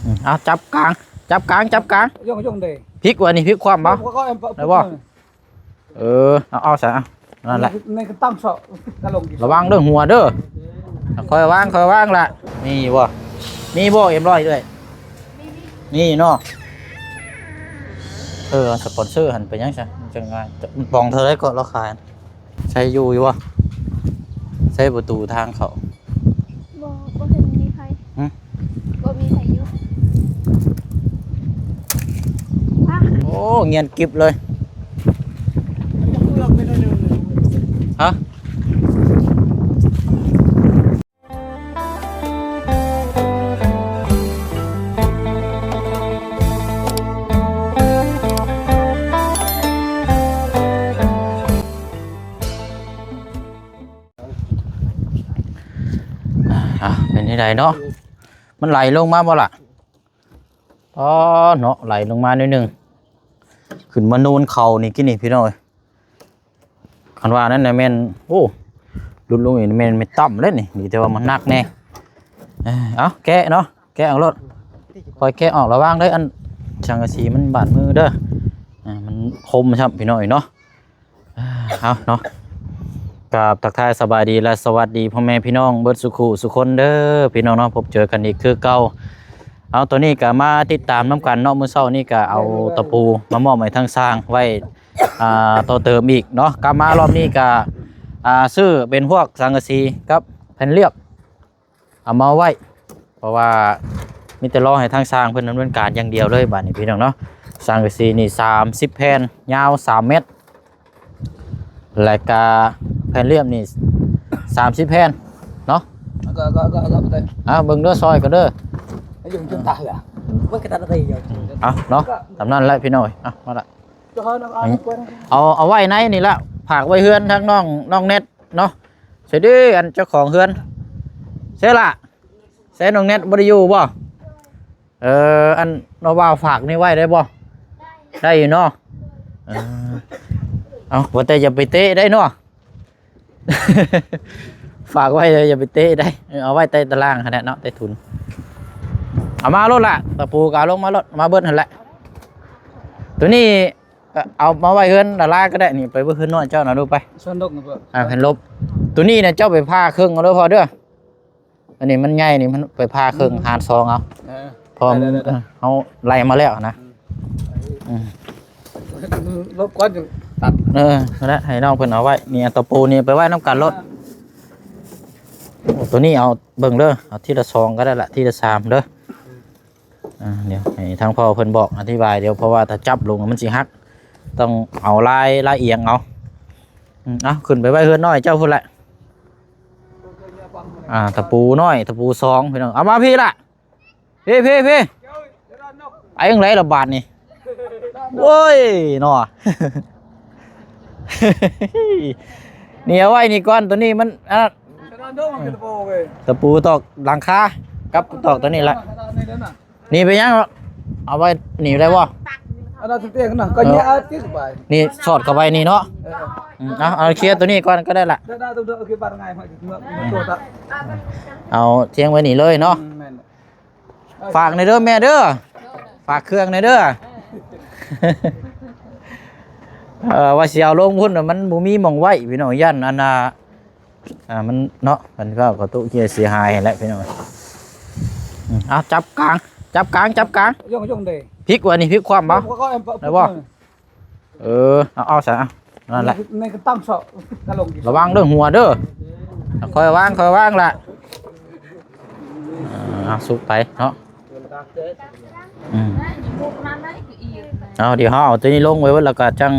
ອືມ ເອົາ ຈັບກາງ ຈັບກາງ ຈັບກາງ ຈົ່ງ ຈົ່ງເດ້ ພິກວ່ານີ້ ພິກຄວ່ຳບໍ່? ໄດ້ບໍ່? ເອີ ເອົາ ເອົາຊະ ເອົາ ນັ້ນແຫຼະ ໃນກະຕັ້ງເຊາະ ກະລົງ ລະວັງເດີຫົວເດີ ຄ່ອຍວາງ ຄ່ອຍວາງລະ ມີບໍ່? ມີບໍ່ ເອັມຮ້ອຍ ເອື້ອຍ? ມີເນາະ ເອີ ສະປອນເຊີຫັ້ນເປັນຫຍັງຊະ ມັນຈັ່ງງ່າຍ ມັນປ່ອງເທົ່າໃດເກາະລາວຂາຍ? ໃຊ້ຢູ່ ຢູ່ບໍ່? ໃຊ້ປະຕູທາງເຂົ້າ ບໍ່ ບໍ່ເຫັນມີໃຜ ຫຶ? ບໍ່ມີໃຜຢູ່ ໂອ້ ງຽນກິບເລີຍ ຮະ? ອ່າ ເປັນຈັ່ງໃດເນາະ ມັນໄຫຼລົງມາບໍ່ລະ? ອໍ ເນາະ ໄຫຼລົງມາໜ້ອຍໜຶ່ງ ຂຶ້ນມານູນເຂົ້ານີ້ກີ້ນີ້ພີ່ນ້ອງເອີຍ ຄັນວ່ານັ້ນນະແມ່ນ ໂອ້ ຫຼຸດລົງນີ້ແມ່ນ ແມ່ນຕ່ຳເລີຍນີ້ ດີແຕ່ວ່າມັນໜັກແດ່ ເອີ ເອົາແກະເນາະ ແກະອອກໂລດ ຄ່ອຍແກະອອກ ລະວັງເດີ ອັນສັງກະສີມັນບາດມືເດີ ອ່າ ມັນຄົມຊ້ຳພີ່ນ້ອງເອີຍເນາະ ເອົາເນາະ ກາບທັກທາຍສະບາຍດີ ແລະ ສະຫວັດດີພໍ່ແມ່ພີ່ນ້ອງເບິດສູ່ຄູ່ສູ່ຄົນເດີພີ່ນ້ອງເນາະ ພົບເຈີກັນອີກຄືເກົ່າ ເອົາ ໂຕນີ້ກະມາຕິດຕາມນຳກັນເນາະ ມື້ເຊົ້ານີ້ກະເອົາຕະປູມາມອບໃຫ້ທາງຊ່າງໄວ້ ອ່າ ຕໍ່ເຕີມອີກເນາະ ກັບມາລອບນີ້ກະ ອ່າ ຊື້ເປັນພວກສັງກະສີກັບແຜ່ນລຽບ ເອົາມາໄວ້ ເພາະວ່າມີແຕ່ລໍໃຫ້ທາງຊ່າງເພິ່ນດຳເນີນການຢ່າງດຽວເລີຍບາດນີ້ພີ່ນ້ອງເນາະ ສັງກະສີນີ້ສາມສິບແຜ່ນ ຍາວສາມແມັດ ແລະກະແຜ່ນລຽບນີ້ສາມສິບແຜ່ນເນາະ ເອົາເບິ່ງເດີ ຊ່ອຍກັນເດີ ເອົາເນາະ ສ່ຳນັ້ນແຫຼະພີ່ນ້ອງເອີຍ ເອົາ ມາລະ ເອົາ ເອົາໄວ້ໃນນີ້ລະ ຝາກໄວ້ເຮືອນທາງນ້ອງ ນ້ອງແນັດເນາະ ໃສເດ ອັນເຈົ້າຂອງເຮືອນ ໃສລະ ໃສນ້ອງແນັດ ບໍ່ໄດ້ຢູ່ບໍ່? ເອີ ອັນນ້ອງບ່າວຝາກນີ້ໄວ້ໄດ້ບໍ່? ໄດ້ຢູ່ເນາະ ເອີ ເອົາ ວ່າແຕ່ຢ່າໄປເຕະໄດ້ເນາະ ຝາກໄວ້ເດີ ຢ່າໄປເຕະໄດ້ ເອີ ເອົາໄວ້ໃຕ້ຕາລ່າງຫັ້ນແຫຼະເນາະ ໃຕ້ທຸນ ເອົາມາໂລດລະ ຕະປູກະເອົາລົງມາໂລດ ມາເບິດຫັ້ນແຫຼະ ໂຕນີ້ ເອົາມາໄວ້ເຮືອນດາລາກໍໄດ້ ນີ້ໄປເບິ່ງເຮືອນນ້ອຍເຈົ້ານະ ດູໄປ ຊອນດົກນະ ອ່າ ເຫັນລົບ ໂຕນີ້ນະ ເຈົ້າໄປຜ່າເຄິ່ງເອົາເດີພໍ່ເດີ ອັນນີ້ມັນໃຫຍ່ນີ້ ມັນໄປຜ່າເຄິ່ງ ອືມ ຫານສອງເອົາ ເອີ ເພາະ ໄດ້ໆໆ ເຮົາໄລ່ມາແລ້ວນະ ອືມ ອືມ ລົບກ່ອນຈຶ່ງຕັດ ເອີ ນັ້ນແຫຼະ ໃຫ້ນ້ອງເພິ່ນເອົາໄວ້ ນີ້ ເອົາຕະປູນີ້ໄປໄວ້ນຳກັນໂລດ ອ່າ ໂຕນີ້ເອົາເບິ່ງເດີ ເອົາທີລະສອງກໍໄດ້ລະ ທີລະສາມເດີ ອ່າ ດຽວໃຫ້ທາງພໍ່ເພິ່ນບອກອະທິບາຍ ດຽວ ເພາະວ່າຖ້າຈັບລົງມັນຊິຫັກ ຕ້ອງເອົາລາຍ ລາຍອຽງເອົາ ອືມ ເອົາຂຶ້ນໄປໄວ້ເຮືອນນ້ອຍເຈົ້າພຸ້ນແຫຼະ ອ່າ ຕະປູນ້ອຍ ຕະປູສອງ ພີ່ນ້ອງ ເອົາມາພີ້ລະ ພີ້ ພີ້ ພີ້ ໄປຈັ່ງໃດລະບາດນີ້ ໂອ້ຍ ເນາະ ນີ້ເອົາໄວ້ນີ້ກ່ອນ ໂຕນີ້ມັນ ອັນນັ້ນ ຕະປູຕອກຫຼັງຄາ ກັບຕອກໂຕນີ້ລະ ນີ້ເປັນຫຍັງ ເອົາໄວ້ນີ້ໄດ້ບໍ່? ອັນນັ້ນຕຽງນະ ກໍແຍກເອົາຕິດໄປ ນີ້ສອດເຂົ້າໄປນີ້ເນາະ ເອີ ອືມ ເອົາ ເອົາເຄຍໂຕນີ້ກ່ອນກໍໄດ້ລະ ໄດ້ໆ ໂຕເດີ ໂອເຄ ບາດງ່າຍ ເອົາທຽງໄວ້ນີ້ເລີຍເນາະ ອືມ ແມ່ນ ຝາກແດ່ເດີແມ່ເດີ ຝາກເຄື່ອງແດ່ເດີ ເອີ ວ່າຊິເອົາລົງພຸ້ນ ມັນບໍ່ມີໝ່ອງໄວ້ພີ່ນ້ອງ ຢ້ານອັນນ່າ ອ່າ ມັນເນາະ ມັນກໍເກາະຕຸເກຍເສຍຫາຍຫັ້ນແຫຼະພີ່ນ້ອງ ອືມ ເອົາ ຈັບກາງ ຈັບກາງ ຈັບກາງ ຍົງໆເດ້ ພິກວ່ານີ້ ພິກຄວ່ຳບໍ່? ໄດ້ບໍ່? ເອີ ເອົາ ເອົາຊະ ເອົາ ນັ້ນແຫຼະ ໃນກະຕັ້ງເຊາະ ກະລົງ ລະວັງເດີຫົວເດີ ຄ່ອຍວາງ ຄ່ອຍວາງລະ ອ່າ ສຸກໄປເນາະ ອືມ ເອົາ ດຽວເຮົາເອົາຕົວນີ້ລົງໄວ້ເບິດ ແລ້ວກະຈັ່ງ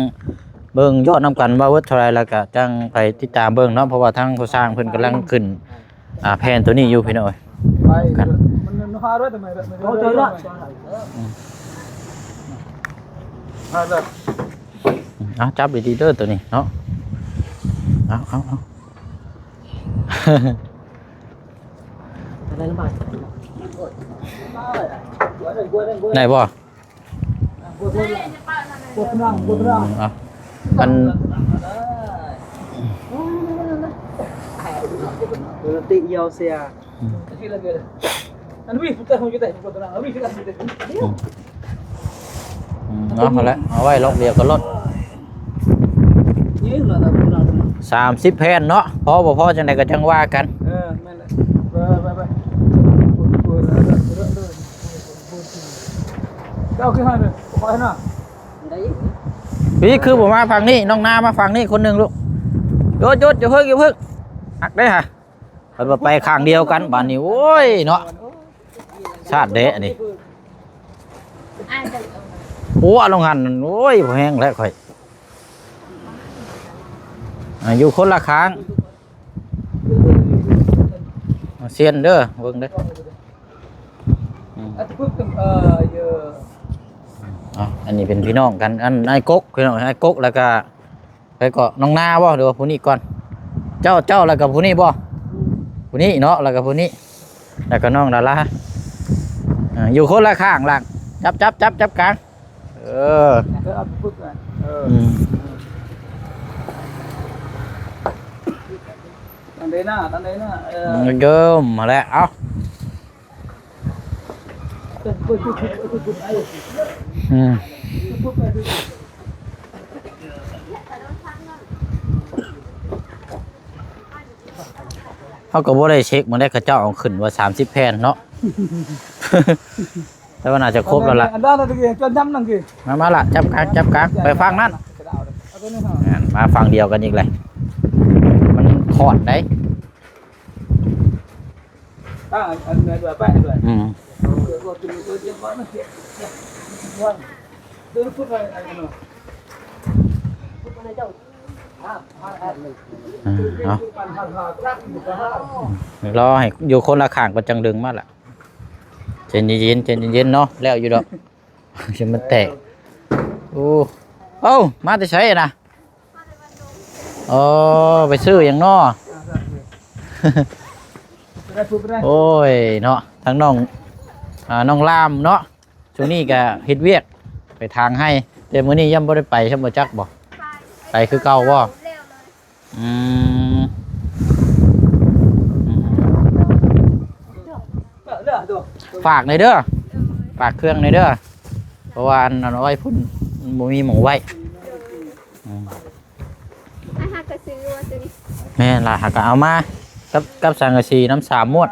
ເບິ່ງຍອດນຳກັນວ່າເບິດເທົ່າໃດ ແລ້ວກະຈັ່ງໄປຕິດຕາມເບິ່ງເນາະ ເພາະວ່າທາງຜູ້ຊ່າງເພິ່ນກຳລັງຂຶ້ນ ອ່າ ແຜ່ນຕົວນີ້ຢູ່ພີ່ນ້ອງເອີຍ ໄປ ກັນ ມັນ ມັນຫາໄດ້ທຳໄມ ເອົາ ຈັບດີໆເດີຕົວນີ້ເນາະ ເອົາ ເອົາ ເອົາ ໄດ້ບໍ່? ອືມ ເອົາ ມັນ ຕິເຍົາເສຍ ອືມ Anu wis, putih, putih, putih, putih, anu wis, putih, putih. ອືມ ເອົາຫັ້ນແຫຼະ ເອົາໄວ້ລັອກດຽວກັນໂລດ. ນີ້ລະ ສາມສິບແຜ່ນເນາະ ພໍບໍ່ພໍຈັ່ງໃດກໍຈັ່ງວ່າກັນ. ເອີ ແມ່ນແຫຼະ ໄປ ໄປ ໄປ ເຈົ້າຄືໃຫ້ໄປ ຂໍໃຫ້ນະ. ໄດ້ ພີ່ຄືບໍ່ມາຝັ່ງນີ້ ນ້ອງນາມາຝັ່ງນີ້ຄົນໜຶ່ງລູກ. ຢຸດໆ ຢ່າເພິ່ງ ຢ່າເພິ່ງ ຮັກເດ້ຫະ. ເພິ່ນວ່າໄປຂ້າງດຽວກັນບາດນີ້ ໂອ້ຍເນາະ ຊາດແດະອັນນີ້. ໂອ້ ອາລົງຫັ້ນ ໂອ້ຍ ບໍ່ແຮງແລ້ວຂ້ອຍ ອ່າ ຢູ່ຄົນລະຂ້າງ ເຊັນເດີ ເບິ່ງເດີ. ອືມ ເອົາ ອັນນີ້ເປັນພີ່ນ້ອງກັນ ອັນ ອ້າຍກົກ ພີ່ນ້ອງ ອ້າຍກົກ ແລ້ວກະ ໃຜເກາະ ນ້ອງນາບໍ່ ຫຼືວ່າຜູ້ນີ້ກ່ອນ? ເຈົ້າ ເຈົ້າ ແລ້ວກໍຜູ້ນີ້ບໍ່? ຜູ້ນີ້ເນາະ ແລ້ວກໍຜູ້ນີ້ ແລ້ວກໍນ້ອງດາລາ. ເອີ ຢູ່ຄົນລະຂ້າງຫຼັງ ຈັບ ຈັບ ຈັບ ຈັບກາງ. ເອີ ເອີ ເອົາໄປຝຶກນະ ເອີ ອືມ ຕັ້ງໃດໜ້າ ຕັ້ງໃດໜ້າ ເອີ ເອີ ມາແລ້ວ ເອົາ. ອືມ ເຮົາກໍບໍ່ໄດ້ເຊັກ ມື້ໃດເຂົາເຈົ້າເອົາຂຶ້ນວ່າສາມສິບແຜ່ນເນາະ ແຕ່ວ່າໜ້າຈະຄົບແລ້ວລະ. ມາ ມາລະ ຈັບກາງ ຈັບກາງ ໄປຝັ່ງນັ້ນ ນັ້ນ ມາຝັ່ງດຽວກັນອີກແຫຼະ ມັນຂອດໄດ໋. ອ່າ ອັນນັ້ນດ້ວຍ ໄປດ້ວຍ ອືມ ອ່າ ເອົາ ລໍໃຫ້ຢູ່ຄົນລະຂ້າງ ເພິ່ນຈັ່ງດຶງມາລະ. ໃຈເຢັນໆ ໃຈເຢັນໆເນາະ ແລ້ວຢູ່ດອກ ຊິມັນແຕກ. ໂອ້ ເອົ້າ ມາແຕ່ໃສນະ? ອໍ ໄປຊື້ຫຍັງນໍ? ໂອ້ຍເນາະ ທາງນ້ອງ ອ່າ ນ້ອງລາມເນາະ ຊ່ວງນີ້ກະເຮັດວຽກໄປຖາງໄຮ່ ແຕ່ມື້ນີ້ຍັງບໍ່ໄດ້ໄປຊ້ຳ ບໍ່ຈັກບໍ່? ໄປຄືເກົ່າບໍ່? ອືມ ຝາກໜ່ອຍເດີ ຝາກເຄື່ອງໜ່ອຍເດີ ເພາະວ່າອັນ ອັນໄວ້ພຸ້ນ ມັນບໍ່ມີໝ່ອງໄວ້. ອືມ ອ້າຍຮັກກໍຊື້ວ່າຕົວນີ້ ແມ່ນລະ ຫາກະເອົາມາກັບ ກັບສັງກະສີນຳສາມມ້ວນ.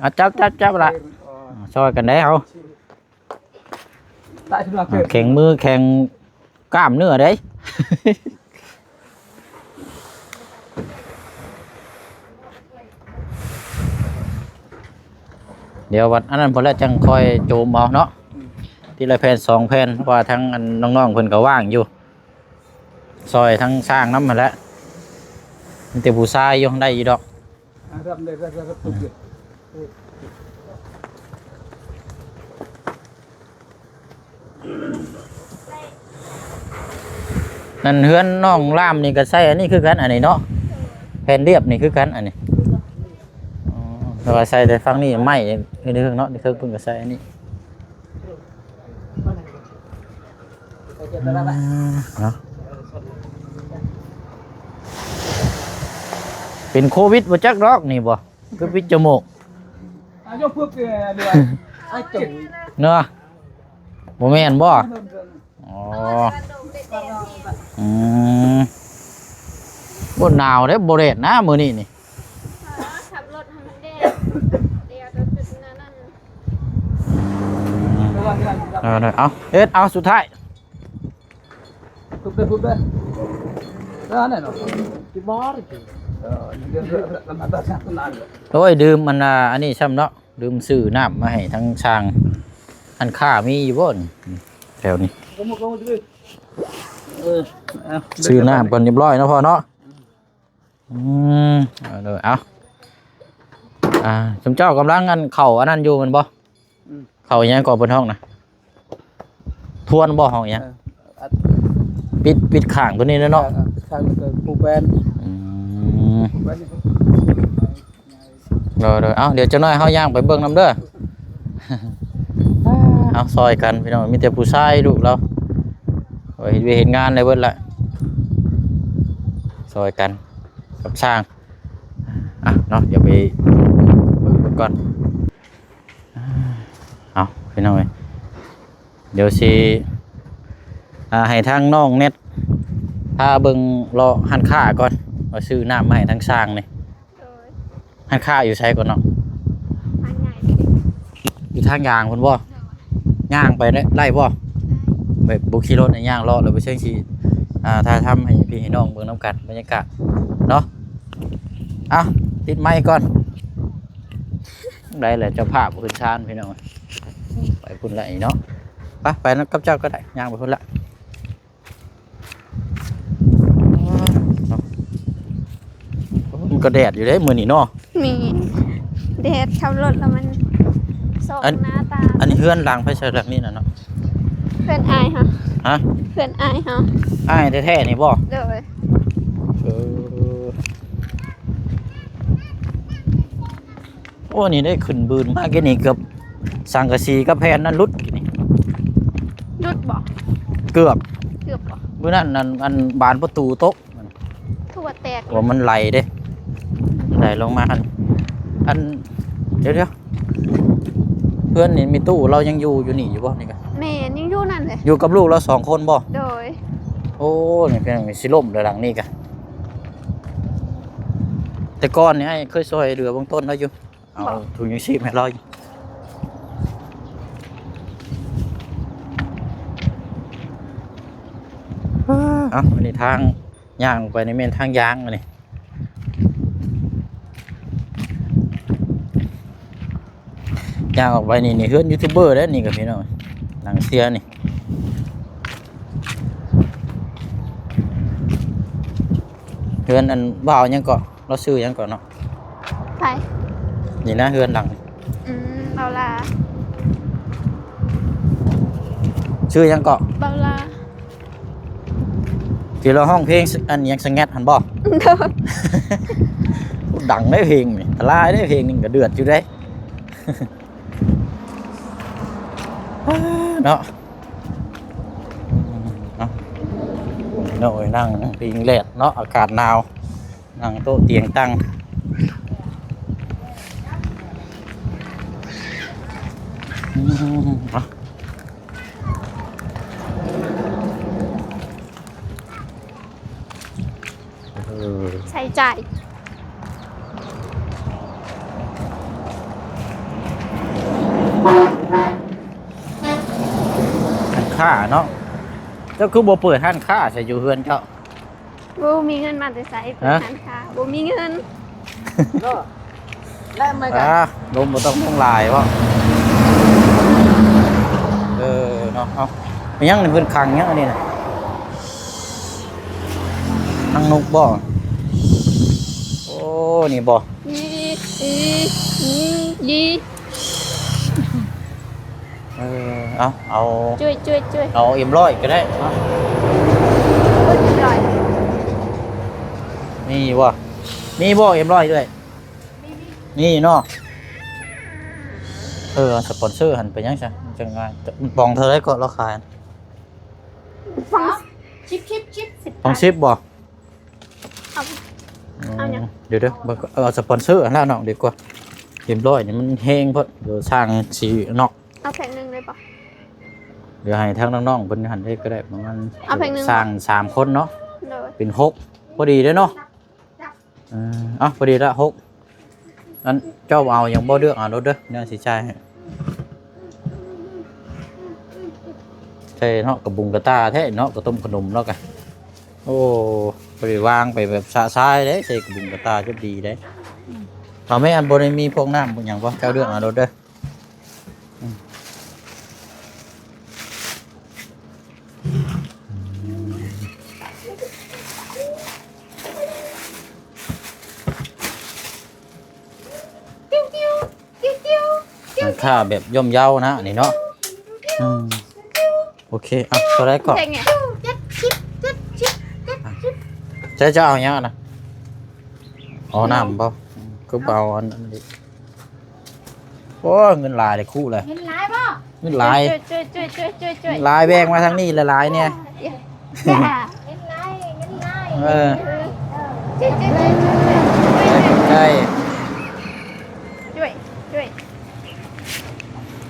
ອ່າ ຈັບ ຈັບ ຈັບລະ ຊ່ອຍກັນໄດ໋ເຮົາ ແຂງມືແຂງກ້າມເນື້ອເດ້. ດຽວວັດອັນນັ້ນພຸ້ນແຫຼະ ຈັ່ງຄ່ອຍໂຈມເອົາເນາະ ອືມ ທີລະແຜ່ນສອງແຜ່ນ ເພາະວ່າທາງອັນນ້ອງໆເພິ່ນກໍວ່າງຢູ່ ຊ່ອຍທາງຊ່າງນຳຫັ້ນແຫຼະ ມີແຕ່ຜູ້ຊາຍຢູ່ ໄດ້ຢູ່ດອກ. ອ່າ ຮັບໄດ້ ຮັບ ຮັບ ຮັບ ນັ້ນເຮືອນນ້ອງລາມນີ້ກໍໃຊ້ອັນນີ້ຄືກັນ ອັນນີ້ເນາະ ແຜ່ນລຽບນີ້ຄືກັນ ອັນນີ້. ອໍ ແຕ່ວ່າໃຊ້ແຕ່ຝັ່ງນີ້ໄມ້ ເທິງເນາະ ເທິງເພິ່ນກໍໃຊ້ອັນນີ້. ອ່າ ເນາະ ເປັນໂຄວິດບໍ່ຈັກດອກນີ້ບໍ່ ຄືປິດຈະມູກ ອ່າ ຍົກປຶບ ເອີ ເນາະ ບໍ່ແມ່ນບໍ່? ອໍ ອືມ ໂອ້ ໜາວເດ້ ບໍ່ແດດນະມື້ນີ້ນີ້. ຂັບລົດໃຫ້ມັນແດດ ດຽວຕົວຈຸດນັ້ນນັ້ນ ເອົາ ເຮັດ ເອົາ ສຸດທ້າຍ ທຸບເດີ ທຸບເດີ ເອີ ນັ້ນເນາະ ໂອ້ຍ ດື່ມອັນນ່າ ອັນນີ້ຊ້ຳເນາະ ລືມຊື້ນ້ຳມາໃຫ້ທາງຊ່າງ ຮ້ານຄ້າມີຢູ່ບໍ່ນີ້ ແຖວນີ້? ຊື້ນ້ຳກ່ອນຮຽບຮ້ອຍເນາະພໍ່ເນາະ. ອືມ ເອົາເດີ ເອົາ ອ່າ ຊຸມເຈົ້າກຳລັງອັນ ເຂົ້າອັນນັ້ນຢູ່ແມ່ນບໍ່? ອືມ ເຂົ້າຫຍັງເກາະເພິ່ນຮ້ອງນະ? ທວນບໍ່ ຮ້ອງຫຍັງ? ເອີ ປິດ ປິດຂ້າງຕົວນີ້ແຫຼະເນາະ ເອີ ປິດຂ້າງ ແລ້ວກໍປູແປ້ນ ອືມ ປູແປ້ນນີ້ ໂດຍໆ ເອົາ ດຽວຈັກໜ້ອຍເຮົາຍ່າງໄປເບິ່ງນຳເດີ. ເອົາ ຊ່ອຍກັນພີ່ນ້ອງ ມີແຕ່ຜູ້ຊາຍລູກລາວ ເຮັດວຽກເຮັດງານໄດ້ເບິດລະ ຊ່ອຍກັນກັບຊ່າງ ອ່ະເນາະ ດຽວໄປເບິ່ງເພິ່ນກ່ອນ. ພີ່ນ້ອງເອີຍ. ດຽວຊິ ອ່າ ໃຫ້ທາງນ້ອງແນັດພາເບິ່ງເລາະຮ້ານຄ້າກ່ອນ ວ່າຊື້ນ້ຳມາໃຫ້ທາງຊ່າງນີ້. ໂດຍ. ຮ້ານຄ້າຢູ່ໃສກ່ອນນ້ອງ? ຮ້ານໃຫຍ່ ຢູ່ທາງຢ່າງພຸ້ນບໍ່? ໂດຍ. ຍ່າງໄປໄດ້ ໄດ້ບໍ່? ໄດ້. ແບບບໍ່ຂີ່ລົດນີ້ ຍ່າງເລາະ ແລ້ວບໍ່ເຊີງຊິ ອ່າ ຖ່າຍທຳໃຫ້ພີ່ໃຫ້ນ້ອງເບິ່ງນຳກັນ ບັນຍາກາດເນາະ. ເອົາ ຕິດໄມກ່ອນ. ໄດ້ແຫຼະ ເຈົ້າພາບເຮືອນຊານພີ່ນ້ອງ ໄປພຸ້ນລະເນາະ. ໄປ ໄປນຳກັບເຈົ້າກໍໄດ້ ຍ່າງໄປພຸ້ນລະ. ມັນກໍແດດຢູ່ເດ້ມື້ນີ້ເນາະ. ແມ່ນ ແດດຂັບລົດແລ້ວມັນສ່ອງ ອັນ ໜ້າຕາ. ອັນນີ້ເຮືອນຫຼັງໃຜໃສ່ຫຼັງນີ້ນະເນາະ? ເພື່ອນອ້າຍເຮົາ. ຮະ? ເພື່ອນອ້າຍເຮົາ. ອ້າຍແທ້ໆນີ້ບໍ່? ໂດຍ. ເອີ ໂອ້ ນີ້ໄດ້ຂຶ້ນບືນມາກີ້ນີ້ ເກືອບສັງກະສີກັບແຜ່ນນັ້ນຫຼຸດກີ້ນີ້. ຫຼຸດບໍ່? ເກືອບ ເກືອບບໍ່? ມື້ນັ້ນ ອັນ ອັນບານປະຕູຕົກ. ຄືວ່າແຕກ ວ່າມັນໄຫຼເດ້ ໄຫຼລົງມາຫັ້ນ. ອັນ ດຽວໆ ເພື່ອນນີ້ມີຕູ້ລາວຍັງຢູ່ ຢູ່ນີ້ຢູ່ບໍ່ນີ້ກະ? ແມ່ນ ຍັງຢູ່ນັ້ນເດ້. ຢູ່ກັບລູກລາວສອງຄົນບໍ່? ໂດຍ. ໂອ້ ນີ້ເປັນຫຍັງຊິລົ້ມເດີຫຼັງນີ້ກະ. ແຕ່ກ່ອນນີ້ອ້າຍເຄີຍຊ່ອຍເຫຼືອເບື້ອງຕົ້ນລາວຢູ່ ເອົາ ບໍ່ ຖົງຍັງຊີບໃຫ້ລາວຢູ່. ເອົ້າ ອັນນີ້ທາງ ຍ່າງອອກໄປນີ້ແມ່ນທາງຢາງອັນນີ້ ຍ່າງອອກໄປນີ້ ນີ້ເຮືອນຢູທູບເບີເດ້ນີ້ກະພີ່ນ້ອງ ຫຼັງເຊຍນີ້ ເຮືອນອັນບ່າວຫຍັງເກາະ ລາວຊື່ຫຍັງເກາະເນາະ? ໃຜ? ນີ້ນະ ເຮືອນຫຼັງ ອືມ ບ່າວລາ. ຊື່ຫຍັງເກາະ? ບ່າວລາ. ທີ່ລາວຮ້ອງເພງ ອັນຫຍັງ ສະແງດຫັ້ນບໍ່? ໂດຍ. ດັງເດ້ເພງນີ້ ອັນຕະລາຍເດ້ເພງນີ້ ກະເດືອດຢູ່ເດ້ ເນາະ. ເອົາ ໂອ້ຍ ນັ່ງພິງແດດເນາະ ອາກາດໜາວ ນັ່ງໂຕະຕຽງຕັ່ງ ອືມ ເອົາ ເອີ ໃຊ້ຈ່າຍ ຮ້ານຄ້າເນາະ ເຈົ້າຄືບໍ່ເປີດຮ້ານຄ້າໃສ່ຢູ່ເຮືອນເຈົ້າ? ບໍ່ມີເງິນມາແຕ່ໃສ ເປີດຮ້ານຄ້າ ບໍ່ມີເງິນ ເນາະ ແລະມັນກະ ອ່າ ລົມບໍ່ຕ້ອງລົງຫຼາຍເບາະ ເອີ ເນາະ ເອົາ ແມ່ນຫຍັງນີ້ ເພິ່ນຂັງຫຍັງອັນນີ້ນະ ນາງນົກບໍ່? ໂອ້ ນີ້ບໍ່? ອີ ອີ ອີ ເອີ ເອົາ ເອົາ ເອົາເອັມຮ້ອຍກໍໄດ້ເນາະ ເອັມຮ້ອຍ ມີບໍ່? ມີບໍ່ເອັມຮ້ອຍເອື້ອຍ? ມີເນາະ ເອີ ເອົາສະປອນເຊີຫັ້ນໄປຫຍັງຊະ ມັນຈັ່ງງ່າຍ ມັນປອງເທົ່າໃດເກາະລາວຂາຍ? ປອງສິບ ສິບ ສິບ ປອງສິບບໍ່? ເອົາ ເອົາຫຍັງ? ອືມ ດຽວໆ ເບິ່ງ ເອີ ເອົາສະປອນເຊີຫັ້ນລະນ້ອງດີກວ່າ ເອັມຮ້ອຍນີ້ມັນແຮງໂພດ ດຽວຊ່າງຊິນອກ ເອົາແພັກໜຶ່ງໄດ້ບໍ່? ດຽວໃຫ້ທາງນ້ອງໆເພິ່ນຫັ້ນເຮັດກໍໄດ້ ປະມານ ເອົາແພັກໜຶ່ງ ຊ່າງສາມຄົນເນາະ ໂດຍ ເປັນຫົກ ພໍດີເດ້ເນາະ ເອີ ເອົາ ພໍດີລະຫົກ ອັນ ເຈົ້າເອົາຫຍັງບໍ່ ເລືອກເອົາໂລດເດີ ແນວຊິຈ່າຍໃຫ້ ໃສ່ເນາະ ກະບຸງກະຕ່າແທ້ເນາະ ກະຕົ້ມຂະໜົມເນາະກະ ໂອ້ ບໍ່ໄດ້ວາງໄປແບບຊະຊາຍເດ້ ໃສ່ກະບຸງກະຕ່າຈະດີເດ້ ເອົາແມ່ ອັນບໍ່ໄດ້ມີພວກນ້ຳພວກຫຍັງບໍ່? ເຈົ້າເລືອກເອົາໂລດເດີ ອືມ ຮ້ານຄ້າແບບຍ່ອມເຍົານະນີ້ເນາະ ອືມ ໂອເຄ ເອົາ ເທົ່າໃດເກາະ? ເຈັດສິບ ເຈັດສິບ ເຈັດສິບ ໃຊ້ເຈົ້າເອົາຫຍັງນະ? ອໍ ນ້ຳບໍ່? ຄືບໍ່ເອົາອັນ ອັນນີ້ ໂອ້ຍ ເງິນຫຼາຍເດ້ ຄຸເລີຍ ເງິນຫຼາຍບໍ່? ເງິນຫຼາຍ ເງິນຫຼາຍ ແບ່ງມາທາງນີ້ຫຼາຍໆແດ່ ເງິນຫຼາຍ ເງິນຫຼາຍ ເອີ ໃຈ ໃຈ ຊ່ວຍ ຊ່ວຍ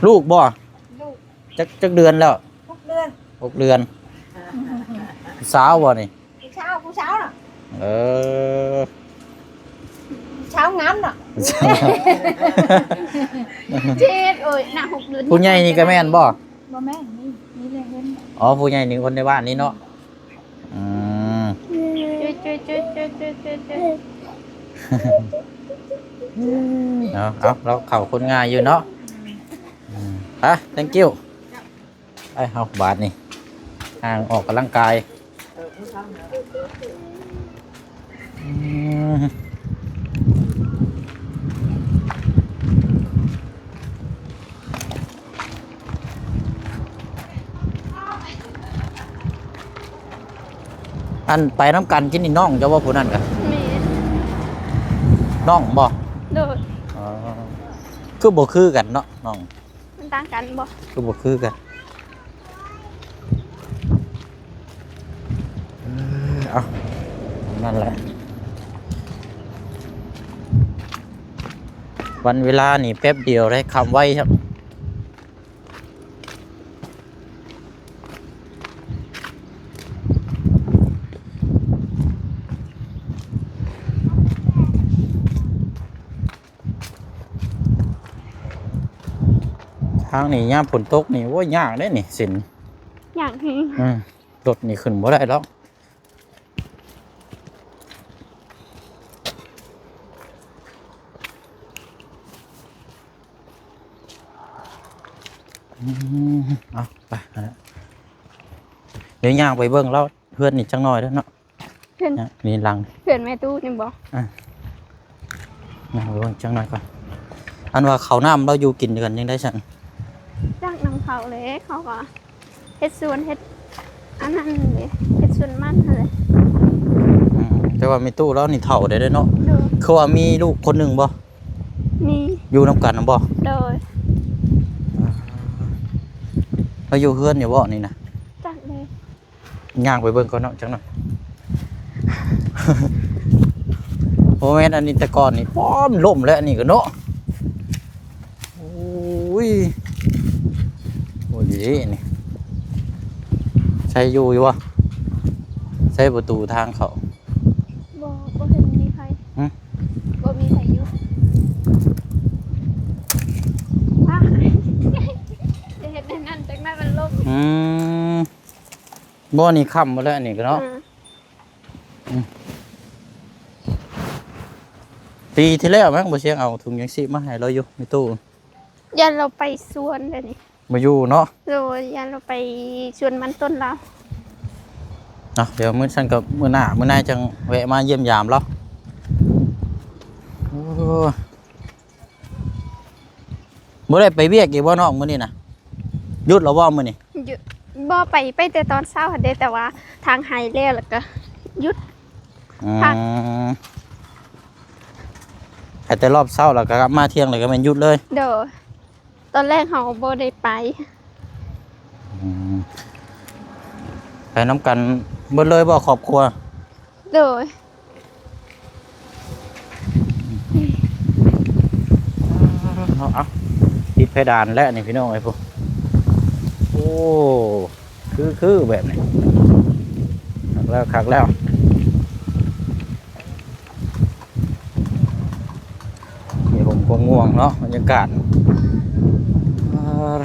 ລູກບໍ່? ຈັກ ຈັກເດືອນແລ້ວ? ຫົກເດືອນ. ຫົກເດືອນ. ຜູ້ສາວບໍ່ນີ້? ຜູ້ສາວ ຜູ້ສາວນະ. ເອີ ຜູ້ສາວງາມເນາະ. ເຈັດ ໂອ້ຍ ໜ້າຫົກເດືອນ. ຜູ້ໃຫຍ່ນີ້ກໍແມ່ນບໍ່? ບໍ່ແມ່ນ ນີ້ ນີ້ແຫຼະເຫັນ. ອໍ ຜູ້ໃຫຍ່ນີ້ຄົນໃນບ້ານນີ້ເນາະ. ອືມ ເອົາ ເອົາ ລາວເຂົ້າຄົນງ່າຍຢູ່ເນາະ. ອືມ ອືມ ໄປ thank you. ໄປເຮົາບາດນີ້ ຍ່າງອອກກຳລັງກາຍ. ອືມ ອັນໄປນຳກັນກິນນີ້ນ້ອງເຈົ້າບໍ່ ຜູ້ນັ້ນກະ? ແມ່ນ. ນ້ອງບໍ່? ໂດຍ. ອໍ ຄືບໍ່ຄືກັນເນາະ ນ້ອງ. ມັນຕ່າງກັນບໍ່? ຄືບໍ່ຄືກັນ. ເອີ ເອົາ ນັ້ນແຫຼະ ວັນເວລານີ້ແປັບດຽວເດ້ ຄ່ຳໄວຄັບ. ທາງນີ້ຍາມຝົນຕົກນີ້ ໂອ້ຍ ຍາກເດ້ນີ້ ເສັ້ນ ຍາກແຮງ. ອືມ ລົດນີ້ຂຶ້ນບໍ່ໄດ້ດອກ. ອືມ ເອົາ ໄປ ດຽວຍ່າງໄປເບິ່ງລາວເຮືອນນີ້ຈັກໜ້ອຍເດີ້ເນາະ. ເຮືອນ ນີ້ຫຼັງ ເຮືອນແມ່ຕູ້ນີ້ບໍ່? ອ່າ ນັ່ງເບິ່ງຈັກໜ້ອຍກ່ອນ. ອັນວ່າເຂົ້ານ້ຳລາວຢູ່ກິນກັນຈັ່ງໃດຊັ້ນ? ຈັກນຳເຂົາແຫຼະ ເຂົາກໍເຮັດສວນ ເຮັດອັນນັ້ນເດ້ ເຮັດສວນມັນຫັ້ນແຫຼະ. ອືມ ແຕ່ວ່າແມ່ຕູ້ລາວນີ້ເຖົ້າແລ້ວເດ້ເນາະ. ໂດຍ. ຄືວ່າມີລູກຄົນໜຶ່ງບໍ່? ມີ. ຢູ່ນຳກັນນຳບໍ່? ໂດຍ. ລາວຢູ່ເຮືອນຢູ່ບໍ່ນີ້ນະ? ຈັກເດ້. ຍ່າງໄປເບິ່ງກ່ອນເນາະ ຈັກໜ້ອຍ. ບໍ່ແມ່ນ ອັນນີ້ແຕ່ກ່ອນນີ້ ປ້ອມລົ້ມແລ້ວ ອັນນີ້ກໍເນາະ. ໂອ້ຍ ໂອ້ຍ ນີ້ ໃສ່ຢູ່ຢູ່ບໍ່? ໃສ່ປະຕູທາງເຂົ້າ. ບໍ່ ບໍ່ເຫັນມີໃຜ. ຫຶ? ບໍ່ມີໃຜຢູ່. ອ້າ ຈະເຮັດແນວນັ້ນ ຈັກໜ້ອຍມັນລົ້ມ. ອືມ. ບໍ່ ນີ້ຄ່ຳໝົດແລ້ວ ອັນນີ້ກໍເນາະ. ອືມ ອືມ ປີທີ່ແລ້ວມັ້ງ ບໍ່ຊຽງເອົາຖົງຍັງຊີບມາໃຫ້ລາວຢູ່ໃນຕູ້. ຢ້ານລາວໄປສວນແລ້ວນີ້. ບໍ່ຢູ່ເນາະ. ໂດຍ ຢ້ານລາວໄປສວນມັນຕົ້ນລາວ. ເອົາ ດຽວມື້ຊັ້ນກໍມື້ໜ້າ ມື້ໜ້າຈັ່ງແວະມາຢ້ຽມຢາມລາວ. ໂອ້ ບໍ່ໄດ້ໄປວຽກອີກບໍ່ນ້ອງມື້ນີ້ນະ? ຢຸດແລ້ວບໍ່ມື້ນີ້? ຢຸດ ບໍ່ໄປ ໄປແຕ່ຕອນເຊົ້າຫັ້ນເດ້ ແຕ່ວ່າທາງໄຮ່ແລ້ວ ແລ້ວກໍຢຸດ ອືມ ພັກ ໄປແຕ່ຮອບເຊົ້າ ແລ້ວກໍກັບມາທ່ຽງ ແລ້ວກໍແມ່ນຢຸດເລີຍ. ໂດຍ ຕອນແລກເຮົາບໍ່ໄດ້ໄປ. ອືມ ໄປນຳກັນເບິດເລີຍບໍ່ຄອບຄົວ? ໂດຍ. ເອົາ ເອົາ ຕິດເພດານແລ້ວນີ້ພີ່ນ້ອງເອີຍ ໂອ້ ຄື ຄືແບບນີ້ ຄັກແລ້ວ ຄັກແລ້ວ. ມີຮົ່ມກວາງງ່ວງເນາະ ບັນຍາກາດ ອ່າ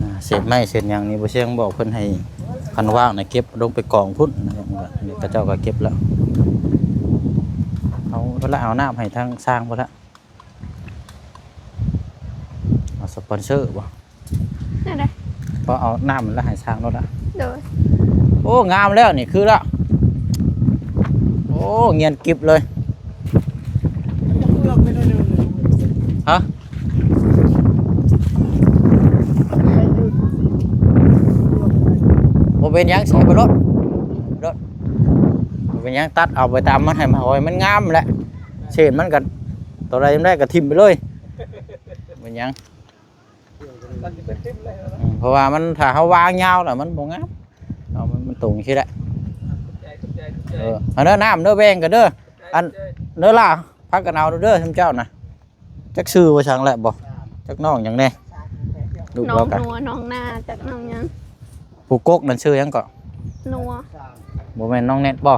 ອ່າ ເສດໄມ້ເສດຫຍັງນີ້ ບໍ່ຊຽງບອກເພິ່ນໃຫ້ ຄັນວ່າງນະເກັບລົງໄປກອງພຸ້ນ ເຂົາເຈົ້າກໍເກັບແລ້ວ. ເອົາ ເພິ່ນລະເອົານ້ຳໃຫ້ທາງຊ່າງພຸ້ນລະ ເອົາສະປອນເຊີບໍ່? ແນວໃດ? ກໍເອົານ້ຳລະໃຫ້ຊ່າງໂລດລະ. ໂດຍ. ໂອ້ ງາມແລ້ວນີ້ ຄືລະ ໂອ້ ງຽນກິບເລີຍ. ຮະ? ບໍ່ເປັນຫຍັງ ໃສ່ໄປໂລດ ໂລດ ບໍ່ເປັນຫຍັງ ຕັດເອົາໄປຕາມມັນ ໃຫ້ມັນ ໃຫ້ມັນງາມແຫຼະ ເສດມັນກໍ ຕົວໃດໄດ້ກໍຖິ້ມໄປເລີຍ ເປັນຫຍັງ. ອືມ ເພາະວ່າມັນ ຖ້າເຮົາວາງຍາວແລ້ວມັນບໍ່ງາມ ເອົາ ມັນ ມັນຕົງຊີ້ແຫຼະ. ເອີ ເອົາເດີ ນ້ຳເດີ ແບ່ງກັນເດີ ອັນ ເດີຫຼ້າ ພາກັນເອົາເດີ ເດີ ຊຸມເຈົ້ານະ. ຈັກຊື່ວ່າສັງແຫຼະບໍ່? ຈັກນ້ອງຫຍັງແດ່? ລູກ ນ້ອງ ເວົ້າກັນ ນົວ ນ້ອງນາ ຈັກນ້ອງຫຍັງ? ຜູ້ກົກນັ້ນຊື່ຫຍັງເກາະ? ນົວ ບໍ່ແມ່ນນ້ອງແນັດບໍ່?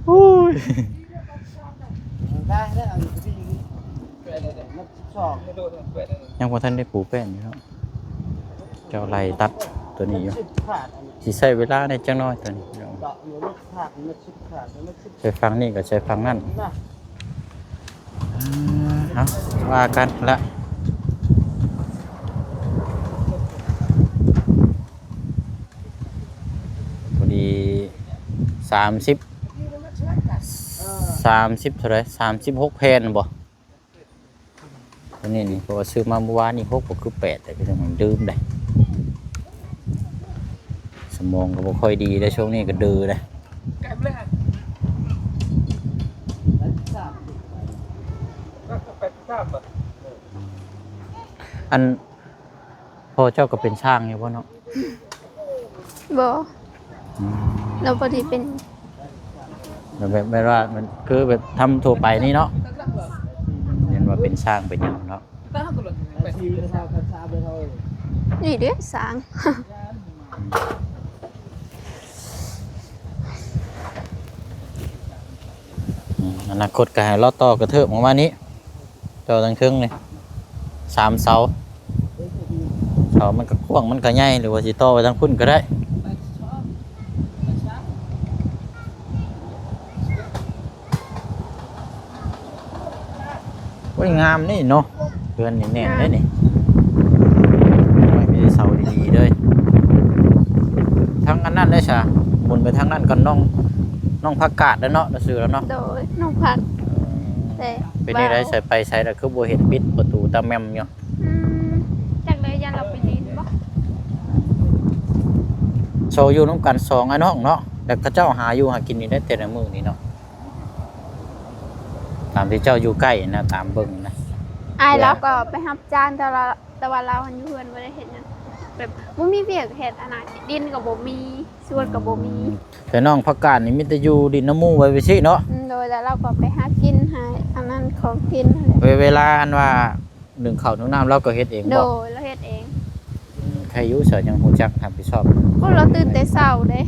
ໂອ້ຍ ຍັງບໍ່ທັນໄດ້ປູແປ້ນຢູ່ເນາະ. ເຈົ້າໄລ່ຕັດຕົວນີ້ຢູ່ ຊິໃຊ້ເວລາໄດ້ຈັກໜ້ອຍຕົວນີ້. ໄປຝັ່ງນີ້ກໍໃສ່ຝັ່ງນັ້ນ. ເອົາ ວ່າກັນລະ ພໍດີ ສາມສິບ ສາມສິບເທົ່າໃດ? ສາມສິບຫົກແຜ່ນບໍ່? ຕົວນີ້ນີ້ ເພາະວ່າຊື້ມາມື້ວານນີ້ຫົກ ບໍ່ຄືແປດ ແຕ່ກໍຍັງລືມໄດ໋. ສະໝອງກໍບໍ່ຄ່ອຍດີໄດ໋ ຊ່ວງນີ້ກໍດືໄດ໋. ອັນ ພໍ່ເຈົ້າກໍເປັນຊ່າງຢູ່ບໍ່ເນາະ? ບໍ່ ອືມ ລາວບໍ່ໄດ້ເປັນ ແບບ ແບບວ່າມັນຄືແບບທຳທົ່ວໄປນີ້ເນາະ ແມ່ນວ່າເປັນຊ່າງເປັນຫຍັງເນາະ. ນີ້ເດ້ຊ່າງ ອືມ ອະນາຄົດກໍໃຫ້ລາວຕໍ່ກະເທີບອອກມານີ້. ຕໍ່ທາງເທິງນີ້ ສາມເສົາ ເສົາມັນກໍກວ້າງ ມັນກໍໃຫຍ່ ຫຼືວ່າຊິຕໍ່ໄປທາງພຸ້ນກໍໄດ້. ໂອ້ຍ ງາມນີ້ເນາະ ເຮືອນນີ້ແໜ້ນເດ້ນີ້ ໂອ້ຍ ມີເສົາດີໆເລີຍ. ທາງອັນນັ້ນເດ້ຊະ ໝູນໄປທາງນັ້ນກ່ອນ ນ້ອງ ນ້ອງຜັກກາດເດ້ເນາະ ຊື່ລາວເນາະ. ໂດຍ ນ້ອງຜັກ ເອີ ແຕ່ ເປັນຈັ່ງໃດ ວ່າ ໃສໄປໃສລະຄືບໍ່ເຫັນ ປິດປະຕູຕາແໝ່ມຢູ່? ອືມ ຈັກແລ້ວ ຢ້ານລາວໄປຫຼິ້ນບໍ? ໂຊຢູ່ນຳກັນສອງອ້າຍນ້ອງເນາະ ແລ້ວເຂົາເຈົ້າຫາຢູ່ຫາກິນນີ້ໄດ້ແຕ່ລະມື້ນີ້ເນາະ ຕາມທີ່ເຈົ້າຢູ່ໃກ້ນະ ຕາມເບິ່ງນະ. ອ້າຍລາວກໍໄປຮັບຈ້າງ ແຕ່ລາວ ແຕ່ວ່າລາວຫັ້ນຢູ່ເຮືອນບໍ່ໄດ້ເຮັດຫຍັງ ແບບບໍ່ມີວຽກເຮັດຫັ້ນນະ ດິນກໍບໍ່ມີ ສວນກໍບໍ່ມີ. ອືມ ແຕ່ນ້ອງຜັກກາດນີ້ມີແຕ່ຢູ່ດິນນຳໝູ່ໄວ້ໄປຊີ້ເນາະ? ອືມ ໂດຍ ແລ້ວລາວກໍໄປຫາກິນ ຫາອັນນັ້ນຂອງກິນຫັ້ນແຫຼະ. ເວ ເວລາອັນວ່າໜຶ້ງເຂົ້າໜຶ້ງນ້ຳລາວກໍເຮັດເອງບໍ? ໂດຍ ລາວເຮັດເອງ. ອືມ ໃຄຢູ່ຊະ ຍັງຮູ້ຈັກຮັບຜິດຊອບ. ໂອ້ ລາວຕື່ນແຕ່ເຊົ້າເດ້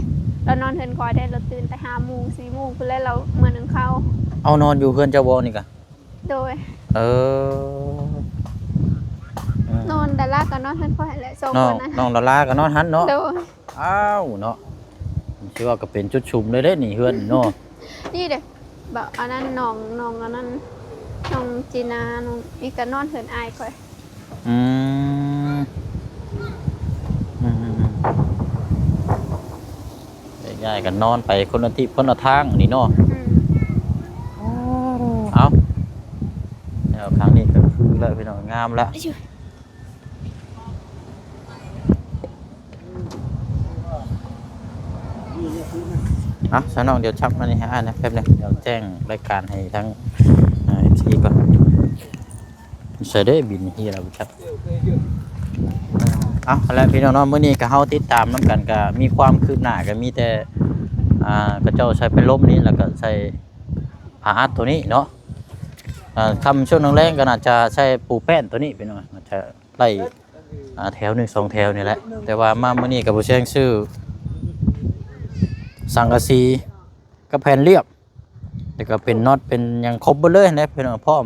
ລາວນອນເຮືອນຂ້ອຍເດ້ ລາວຕື່ນແຕ່ຫ້າໂມງ ສີ່ໂມງພຸ້ນແຫຼະ ລາວເມືອໜຶ້ງເຂົ້າ. ເອົາ ນອນຢູ່ເຮືອນເຈົ້າບໍ່ນີ້ກະ? ໂດຍ ເອີ ອືມ ນອນດາລາກໍນອນເຮືອນຂ້ອຍຫັ້ນແຫຼະ ສອງຄົນນະ ນ້ອງດາລາກໍນອນຫັ້ນເນາະ. ໂດຍ ອ້າວເນາະ ຊິວ່າກໍເປັນຈຸດຊຸມເລີຍເດ້ນີ້ ເຮືອນນີ້ເນາະ. ນີ້ເດ້ ບາດອັນນັ້ນ ນ້ອງ ນ້ອງອັນນັ້ນ ນ້ອງຈີນາ ນ້ອງນີ້ກໍນອນເຮືອນອ້າຍຂ້ອຍ. ອືມ ອືມ ອືມ ອືມ ແຍກຍ້າຍກັນນອນໄປຄົນລະທິດຄົນລະທາງນີ້ເນາະ. ອືມ ເອົາ ແລ້ວທາງນີ້ກໍຄືແລ້ວພີ່ນ້ອງ ງາມແລ້ວ. ເອົາ ຊະນ້ອງ ດຽວຈັບມານີ້ໃຫ້ອ້າຍນະ ແປັບໜຶ່ງ ດຽວແຈ້ງລາຍການໃຫ້ທາງ ເອີ ເອັຟຊີ ກ່ອນ. ໃສ່ເດ້ບິນເຮຍແລ້ວບໍ່ຈັກ. ເອົາ ຫັ້ນແຫຼະພີ່ນ້ອງເນາະ ມື້ນີ້ກໍເຮົາຕິດຕາມນຳກັນ ກໍມີຄວາມຄືບໜ້າ ກໍມີແຕ່ ອ່າ ເຂົາເຈົ້າໃສ່ພັດລົມນີ້ ແລ້ວກໍໃສ່ຜ້າອັດໂຕນີ້ເນາະ. ອ່າ ຄ່ຳຊ່ວງແລງໆກໍໜ້າຈະໃສ່ປູແປ້ນໂຕນີ້ພີ່ນ້ອງ ໜ້າຈະໄລ່ ອ່າ ແຖວໜຶ່ງສອງແຖວນີ້ແຫຼະ. ແຕ່ວ່າມາມື້ນີ້ກໍບໍ່ແຊງຊື້ສັງກະສີ ກັບແຜ່ນລຽບ ແລ້ວກໍເປັນນັອດເປັນຫຍັງຄົບເບິດເລີຍແຫຼະພີ່ນ້ອງ ພ້ອມ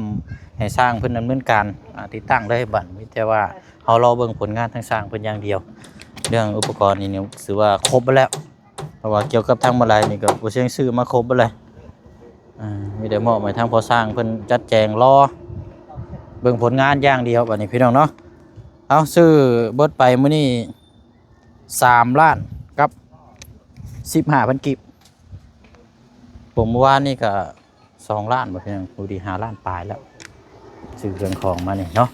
ໃຫ້ຊ່າງເພິ່ນດຳເນີນການ ອ່າ ຕິດຕັ້ງເລີຍ. ບັດມີແຕ່ວ່າເຮົາລໍເບິ່ງຜົນງານທາງຊ່າງເພິ່ນຢ່າງດຽວ. ເລື່ອງອຸປະກອນນີ້ຖືວ່າຄົບເບິດແລ້ວ ເພາະວ່າກ່ຽວກັບທາງມາໄລນີ້ກໍບໍ່ເຊງຊື້ມາຄົບເບິດເລີຍ. ອ່າ ມີແຕ່ມອບໃຫ້ທາງພໍ່ຊ່າງເພິ່ນຈັດແຈງ ລໍເບິ່ງຜົນງານຢ່າງດຽວບັດນີ້ພີ່ນ້ອງເນາະ. ເອົາ ຊື້ເບິດໄປມື້ນີ້ສາມລ້ານກັບສິບຫ້າພັນກີບ. ຜົມມື້ວານນີ້ກໍສອງລ້ານບໍ່ເຖິງ ພໍດີຫ້າລ້ານປາຍແລ້ວ ຊື້ເຄື່ອງຂອງມານີ້ເນາະ.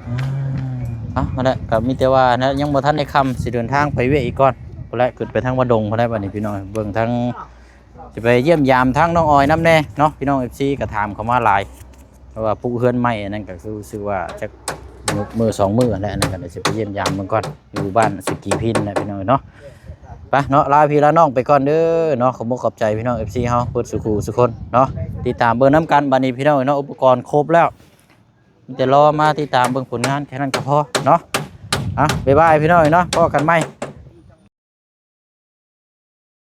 ອືມ ເອົາ ຫັ້ນແຫຼະ ກໍມີແຕ່ວ່ານະ ຍັງບໍ່ທັນໄດ້ຄ່ຳ ຊິເດີນທາງໄປວຽກອີກກ່ອນ ພຸ້ນແຫຼະ ຂຶ້ນໄປທາງວັດດົງພຸ້ນແຫຼະ. ບັດນີ້ພີ່ນ້ອງ ເບິ່ງທາງ ຊິໄປຢ້ຽມຢາມທາງນ້ອງອອຍນຳແດ່ເນາະ ພີ່ນ້ອງເອັຟຊີກໍຖາມເຂົ້າມາຫຼາຍ ເພາະວ່າປຸກເຮືອນໃໝ່ ອັນນັ້ນກໍຄືຮູ້ສຶກວ່າຈັກມື້ສອງມື້ຫັ້ນແຫຼະ. ອັນນັ້ນກໍຊິໄປຢ້ຽມຢາມເບິ່ງກ່ອນ ຢູ່ບ້ານສະກີພິນນະພີ່ນ້ອງເນາະ. ປເນາະ ລາພີ່ລານ້ອງໄປກ່ອນເດີເນາະ. ຂອບອົກຂອບໃຈພີ່ນ້ອງ ເອັຟຊີ ເຮົາເບິດສູ່ຄູ່ສູ່ຄົນເນາະ ຕິດຕາມເບິ່ງນຳກັນ. ບັດນີ້ພີ່ນ້ອງເອີຍເນາະ ອຸປະກອນຄົບແລ້ວ ມີແຕ່ລໍມາຕິດຕາມເບິ່ງຜົນງານແຄ່ນັ້ນກໍພໍເນາະ. ອ່ະ ບາຍບາຍພີ່ນ້ອງເອີຍເນາະ ພໍ້ກັນໃໝ່.